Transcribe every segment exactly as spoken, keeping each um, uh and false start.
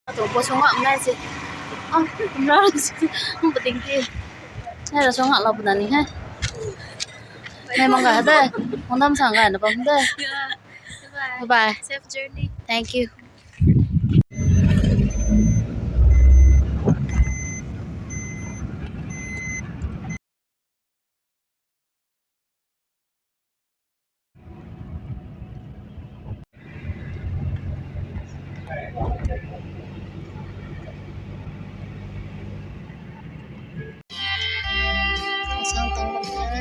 Tuang po sung ngam nai si. Ah, kumna si. Hum pating ti. Nai ra sung ngam lo puna ni hai. Nai mang ga dai. Hung dam sang ga na pam dai. Yeah. Bye bye. Bye bye. Safe journey. Thank you. Sang tang bam the.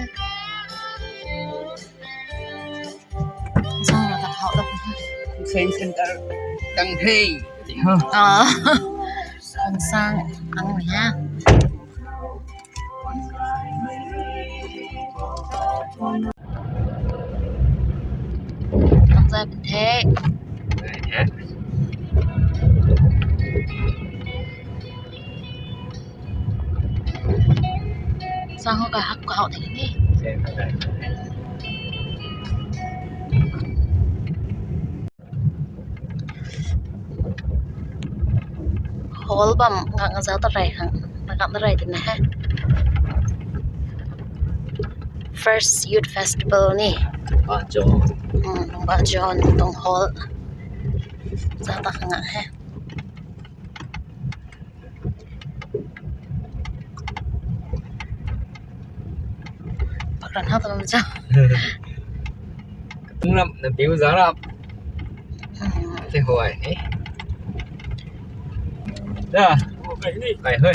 Sang la tak hau tak. Sang center tang the. Ah. Sang ang ni ha. Ang zai pun the. Sang ho ka hak ka hau the ni. Hall bam ngak ngazau ta rey khang, ngak ta rey tina he. First Youth Festival ni. Lungba John. Hmm, Lungba John tuang hall. Zau ta khang ngak he. Pakran hau ta bam cha. Tung ram na piu za rap. Hmm. Te huai ni. Da. Kai hui. Kai the.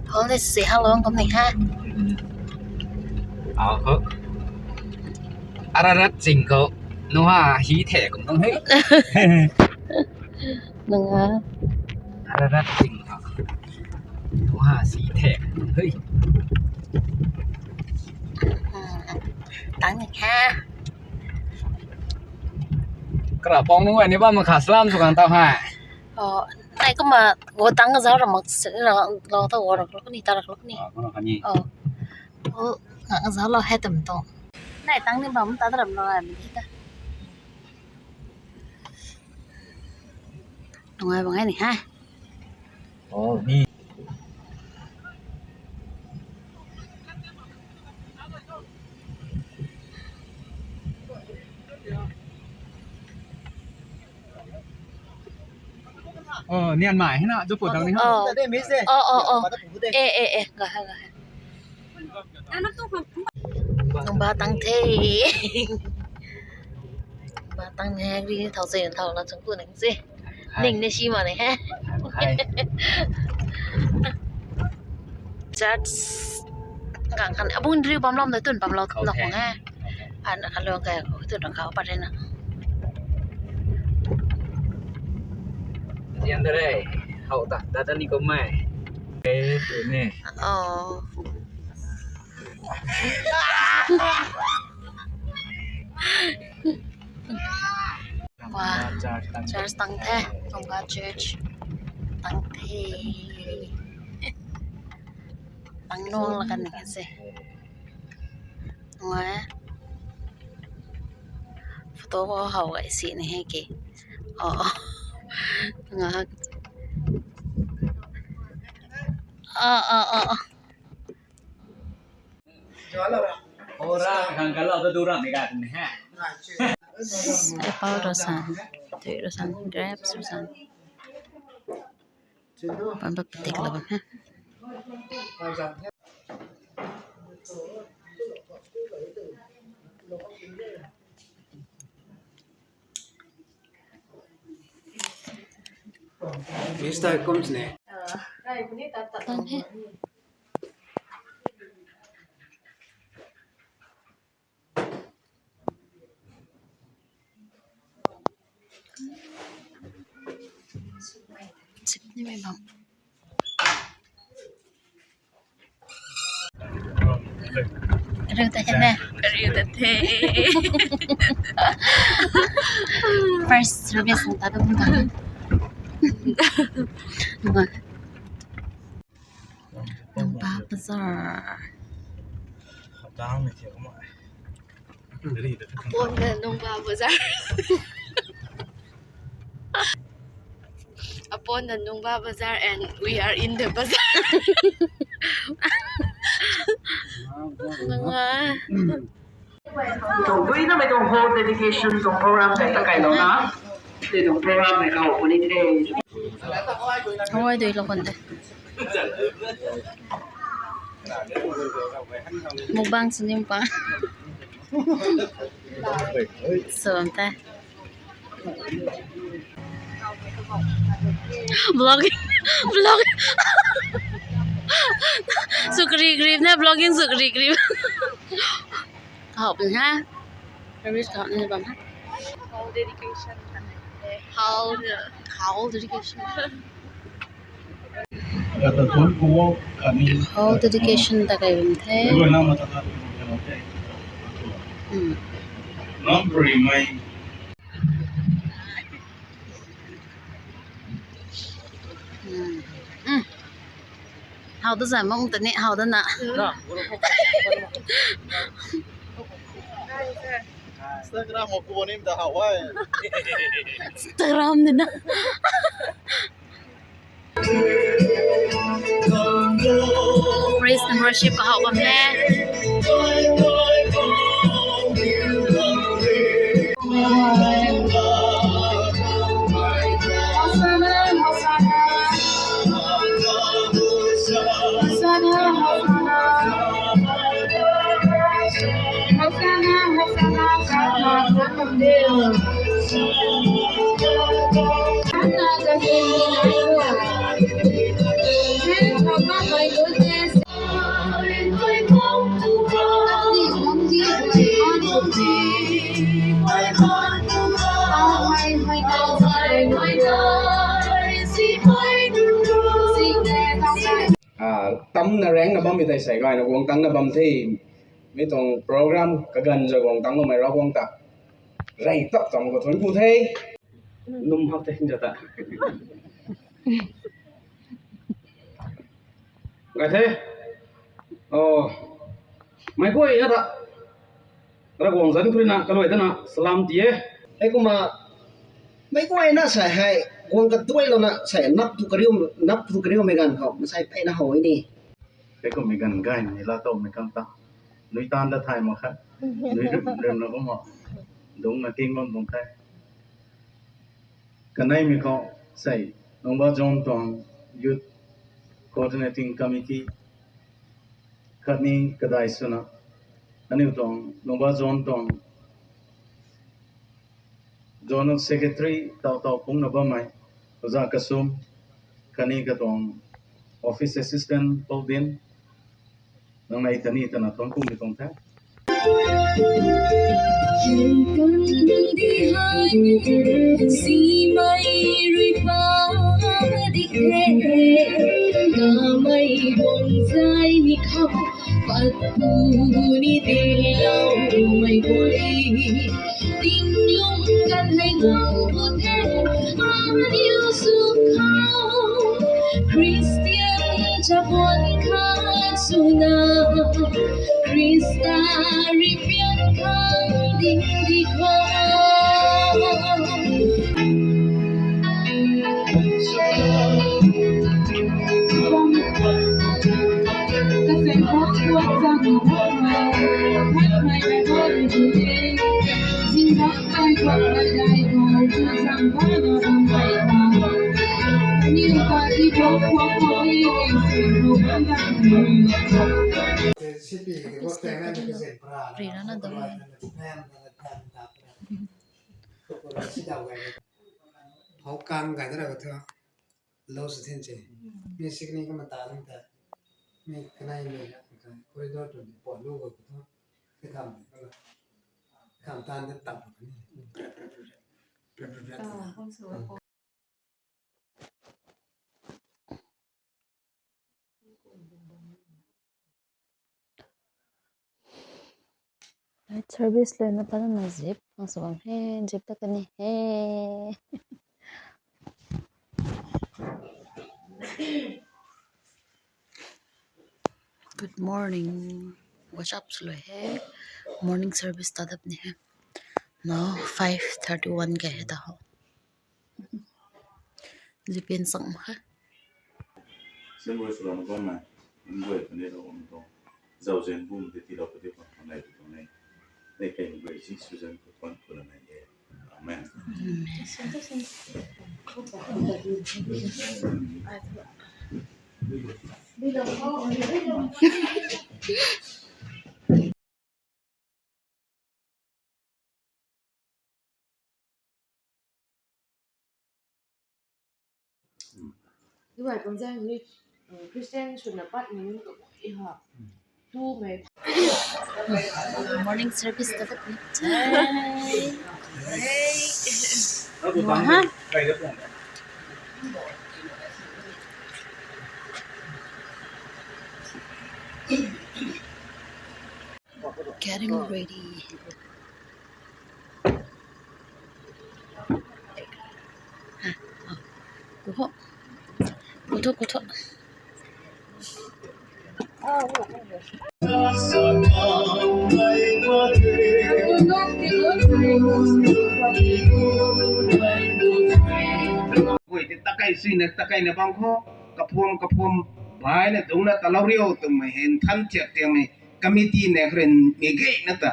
Hall ni si ha long kum ni ha. Au ho. Ararat zing khou, nuha hi the kum tuang hei. Nuha. Ararat zing khou, nuha si the kum tuang hei. Hmm. Tang ni kha. Kara pong nunc ni bam kha salam sw kan tau hei. Oh, nai kumna go tang zau ram mak si, lo ta go rak lou ni, ta rak lou ni. Ah, kumna kha ni. Oh. Oh, ngak zau lo hei tam tuang. Nai tang ni bam ta ram lo ai mi ta. Nungai bang ai ni ha. Oh, ni. Oh, nian mai hina, jo pu dang ni ha. Oh. Oh, oh, oh. Eh, eh, eh, ga ha, ga ha. Nungba tang the. Nungba tang ni, ri thau se, thau la chung ku ning se. Ning ne si ma ne he. Church. Gang khan abung driu bam lam de tun bam lo nok he. An khan lo kai ko tu dang kau pat re na. Yan da re. Hau ta, da da ni ko mai. Eh, tu ne. Oh. Wow. Church tang the. Tongga church tang the. Tang nung la kan ni kan se. Nga. Photo ko hau gay si ni he ki. Oh. Nga. Oh, oh, oh, oh. Ora khang kalau tu durang ni kan ni he. Apau rau san, tui rau san, grapes rau san. Pan bak patik la bam he. Mister Combs ne. Tang he. Sip ni mai bam. Riu ta the ne. Riu ta the. First service ta dum ta. Nungba Bazaar. Apon na Nungba Bazaar. On the Nungba Bazaar and we are in the bazaar. Nungba. Tuang duina mei tuang hall dedication tuang program kai ta kai lou na. Tei tuang program mei kau puni the. Oi, dui lo kon de. Mukbang sini pa. So, ta. Vlogging, vlogging. Sukri grip na vlogging sukri grip. Hop na. Service ka ni bam ha. Hall dedication. Hall, hall dedication. Hall dedication ta kai bam the. Hmm. Hmm. Hmm. How does that mong tani? How does that? Instagram mo kubo nim da how ai. Instagram ni na. Praise and worship ka how bam le. Ah, tamna rengna bammei tei sei gayna guang tangna bam the. Mi tuang program kaganv za guang tangloumei Ravguangc ta rey tap tam khou thuanc ku the. Num hak the, ja ta. Gay the. Oh. Meic guayna ta Ravguangc zanc khou rui na kaluai dana salam ti e. Heikumna meic guayna sei hei guang katuailouna sei nap tu kariu, nap tu kariumei ganv khou masei peyna how e ni. Heikummei ganv gayna ni laa towmei khang ta nui taanv da thay mak khe. Nui rim, rimna kumna dungcna ting bam tuang the. Kaneimei khou sei Nungba Zone tuang Youth Coordinating Committee khatni kadai swna aniu tuang Nungba Zone tuang Zonal Secretary taw taw phungna bammei Oja Kasum khatni katuang Office Assistant Paul Din, nang nei tani tana thuanc kumei tuang the. Simei rui pa di the, kamei bang zai ni khou pat pu ni diloumei guay. Tinglung kan hei guang pu the, aniu sw khou Christian chabuan khat swna Khrista rui pian khang ding di khou. Rina na dum. Hou kang kai da ra ka thu. Lou sw thin se. Mi sikni ka mata nang ta. Mi kanei mi ka corridor tu ni pon lu ka thu. Ka tham ka la. Tham tan da tap ka ni. Night service le na pa na zip ang sa bam he, zip ta kani he. Good morning. What's up, slo he? Morning service ta dap ni he. Now five thirty-one ka he ta ho. Zipen sang ma kha. Singwei swlana bammei, nunc guay khatni Ravguangc tuang zauzian bum tei tiilou puni tuang nei tuang nei. Nei kei nunc guay Jisu zanc khou thuanc kuna nei e. Amen. Duai pangzang ni, uh, Christian swna pat ni ka bui ha. Tu mei. Morning service ta tat ni. Hey. Hey. Wah ha. Getting ready. Kuho. Kuho, kuho. Guay tei takai sina, takai na bam khou, kaphuam, kaphuam, baina dungcna talou riu twmei hei nthan thiak tiangmei committee ne karen mi gay na ta,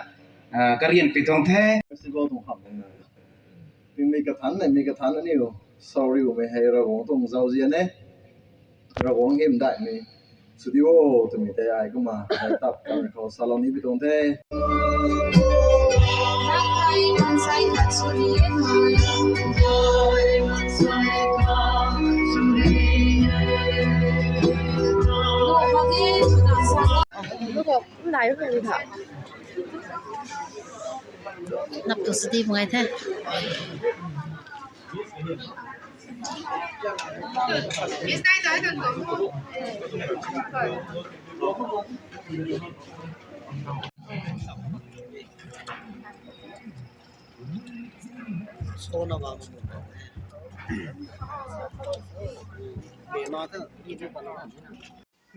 ah, karian pi tuang the. Festival tuang kham na. Tingmei kathan nei, mi kathan aniu. Sorry, mei hei Ravguangc tuang zauzian e. Ravguangc hym daihmei. Studio twmei tei ai kumna hei tap kamei khou salou ni pi tuang the. Nap tu sidi bungai the.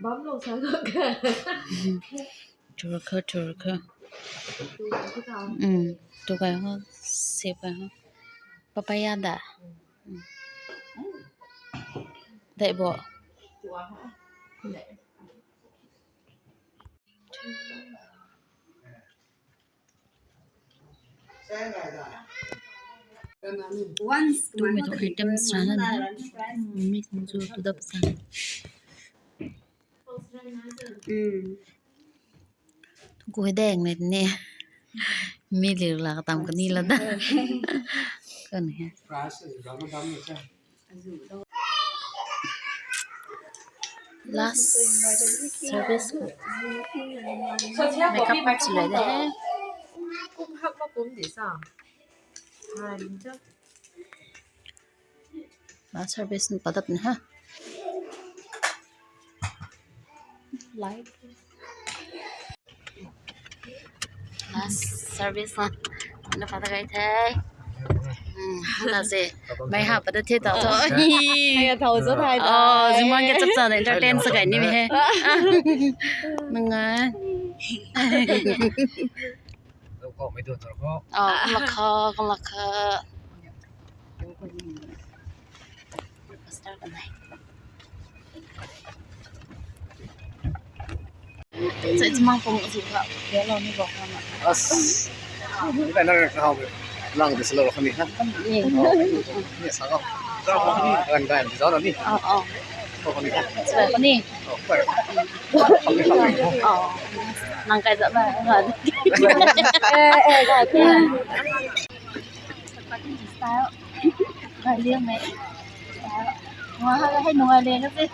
Bam lou sa ka. Thur kha, thur kha. Hmm, tu kai ho, sep kai ho. Papaya da. Hmm. Dai bo. Once, tumei tuang items rana ni. Mi kung chu tu dap sa. Hmm. Ku hei deng nei ni. Mi liu la katam kani la da. Kan he. Last service. Makeup mak chilai de he. Last service ni padat ni ha. Light. Last service na. Na padat kai the. Hmm, na se. Mei ha padat the ta to. Ai, thau zo thai ta. Oh, zimang ke chap cha na entertain sa kai ni mi he. Nang a. Lo ko mei tu tor ko. Oh, lakha, lakha. Pastor ka nai. Sa chimang pung azu ka, kaya lo ni bok na. As. Ni kai na ka hau. Lang de slow kami ha. Ni. Oh, ni sa ko. Kan kai zo na ni. Oh, oh. Ko kami ha. Sa ko ni. Oh, kai. Oh, nang kai zat na, nang kai. Eh, eh, kai. Style. Kai liang mei. Style. Wah, hai, hai, nungai liang ka si.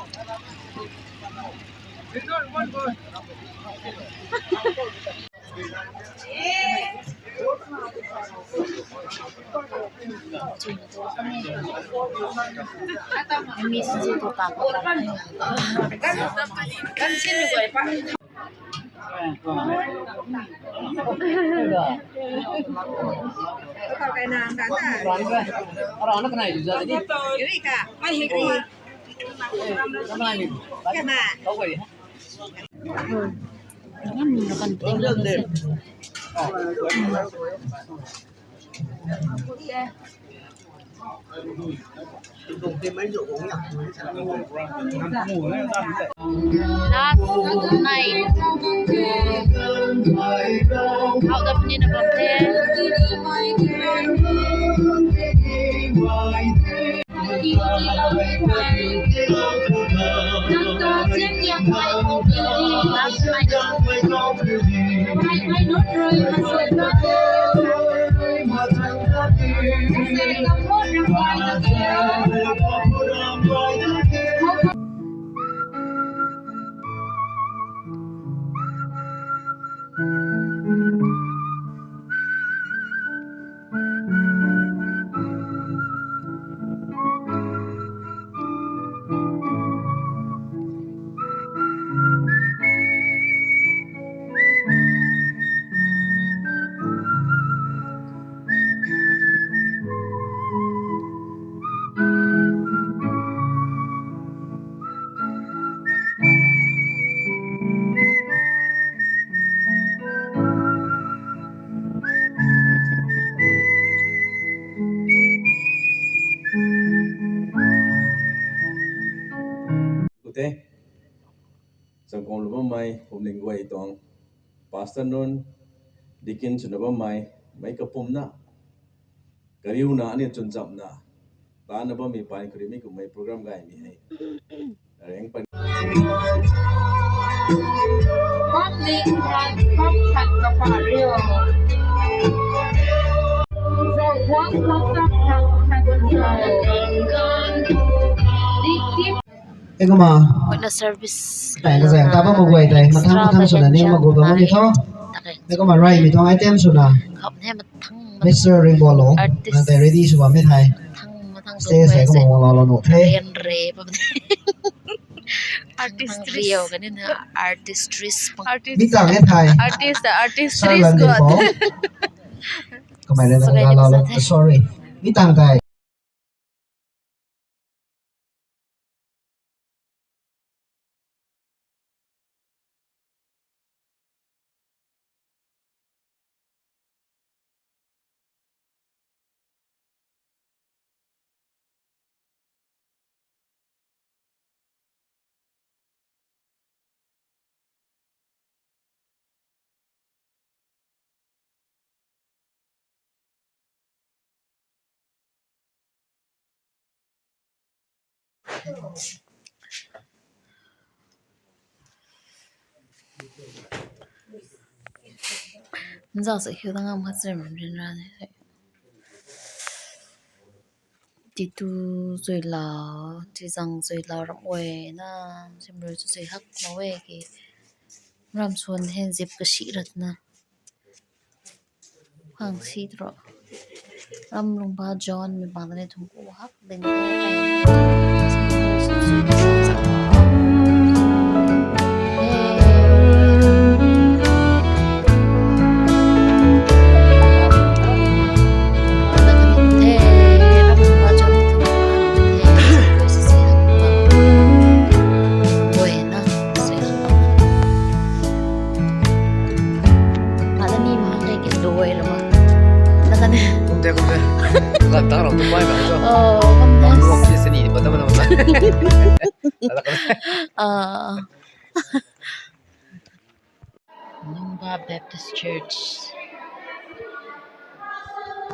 Last night. How the puni na bam the. Ute, zangkang lu bammei, pumling guay tuang, pastor nunc, deacon swna bammei, mei kapumna, kariuna ani chwnchapna, tana bammei pan kariumei kummei program gaymei hei. Reng pan. Pumling guay, pumling kapa rio. Zauhuang kapa khat khat zau. Dik dik. Ei kumna. Kuina service. Tei na zang ta bam mak guay tei, mathang mathang swna ni mak gu bam ni tho. Ei kumna rai mi tuang item swna. Khap ne mathang. Mister Ringbolo, artist. Nang tei ready sw bam ni thei. Mathang mathang. Stage hei kumna wang lou lou nuh the. Rian re bam the. Artistry. Rio kani na artistries. Artist. Mi tang e thei. Artist, artistry squad. Kamei le na wang lou lou. Sorry. Mi tang thei. Nzau sa khiu ta ngam khat rim rin ra ni. Titu zui lau, tizang zui lau ram e na, simrui chu zui hak lau e ki. Ram suan hen zip kasi rat na. Hang si tro. Ram lungba John mi bang da ni thung ku hak ding. Kumte, kumte. Ganv tang rau tu pai bam cho. Oh, kumte. Bam luang si sini di bata bana bata. Ah. Nungba Baptist Church.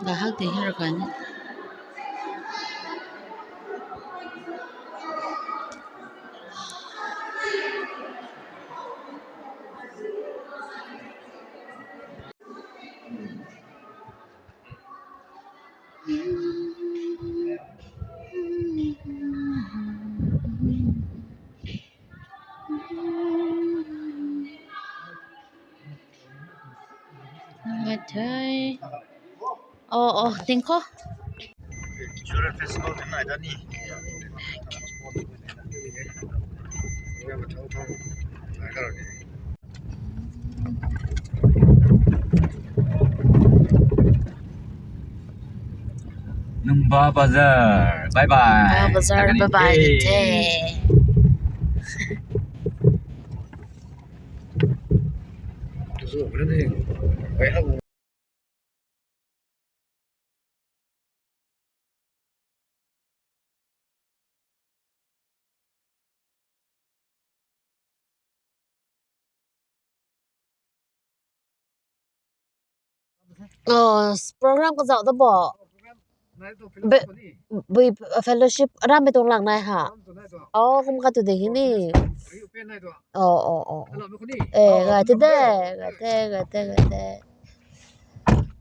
Gahak de hera kan. Ngai thei. Oh, oh, tingko. Cultural festival ni nai da ni. Nungba Bazar, bye bye. Nungba Bazar, bye bye, the. Oh, program kazauh da bo. Bui fellowship ramei tuang lang nai ha. Oh, kum khat tu de hi ni. Oh, oh, oh. Eh, gay te de, gay te, gay te, gay te.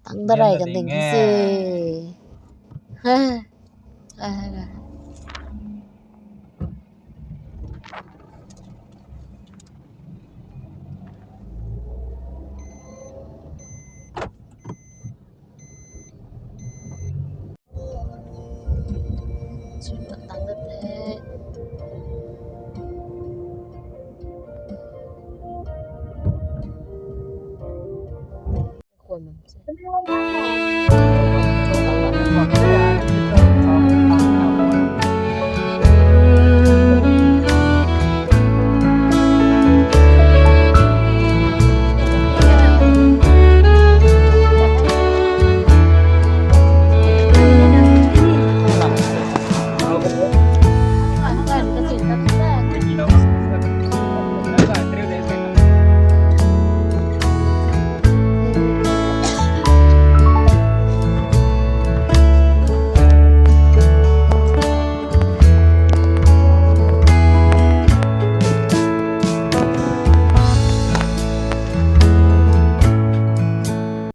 Tang da rai kan ding se.